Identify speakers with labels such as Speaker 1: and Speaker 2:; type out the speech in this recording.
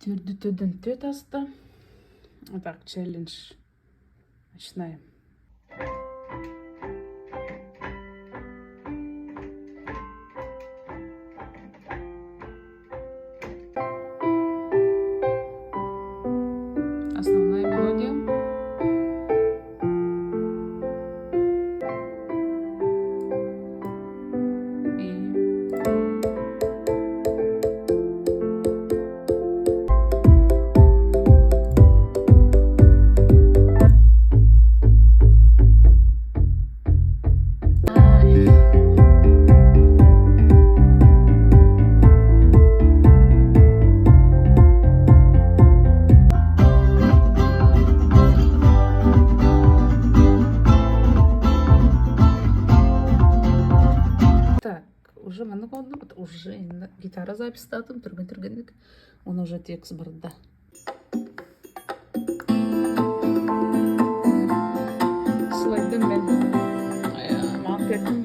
Speaker 1: Түөрдү төрдөн түөрт аста. Так, челлендж. Начинаем. Основная мелодия. И Так, уже маннык оонньуубут, уже гитара записьтаатым түргэн-түргэнник, уонна уже текст барда. Сылайдым мен. Маҕан көрдүм.